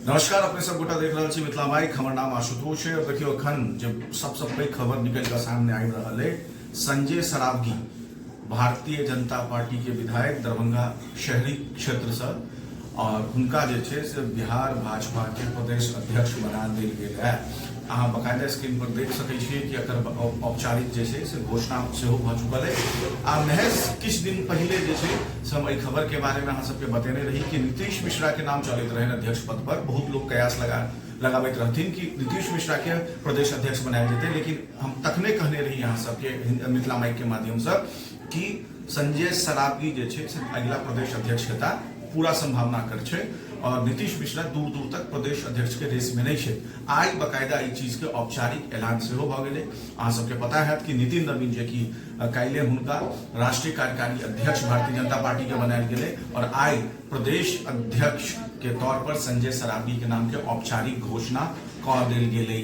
नमस्कार, अपने सब गोटा देख रहल छी मिथिला माइक। हमर नाम आशुतोष है और देखियो अखन जे सबसे पैघ खबर निकल के सामने आबि रहल है, संजय सरावगी भारतीय जनता पार्टी के विधायक दरभंगा शहरी क्षेत्र से और हुनका जे छै से बिहार भाजपा के प्रदेश अध्यक्ष बना देल गेल है। अहाँ बकायदा स्क्रीन पर देख सकै छियै कि एकर औपचारिक जे छै से घोषणा सेहो भऽ चुकल है। आ महज किछु दिन पहिले जे छै से हम एहि खबर के बारे में अहाँ सबके बतेने रही कि नीतीश मिश्रा के नाम चलैत रहनि अध्यक्ष पद पर। बहुत लोग कयास लगाबैत रहथिन कि नीतीश मिश्रा के प्रदेश अध्यक्ष बनायल जेतै, लेकिन हम तखने कहने रही अहाँ सबके मिथिला माइक के माध्यम से कि संजय सरावगी जे छै से अगिला प्रदेश अध्यक्ष हेता, पूरा संभावना कर छै और नीतीश मिश्रा दूर दूर तक प्रदेश अध्यक्ष के रेस में नहीं छै। आइ बकायदा ई चीज के औपचारिक ऐलान सेहो भऽ गेलै। अहाँ सबके पता हैत कि नितिन नवीन जे कि काल्हि हुनका राष्ट्रीय कार्यकारी अध्यक्ष भारतीय जनता पार्टी के बनायल गेलै और आइ प्रदेश अध्यक्ष के तौर पर संजय सरावगी के नाम के औपचारिक घोषणा कऽ देल गेलै।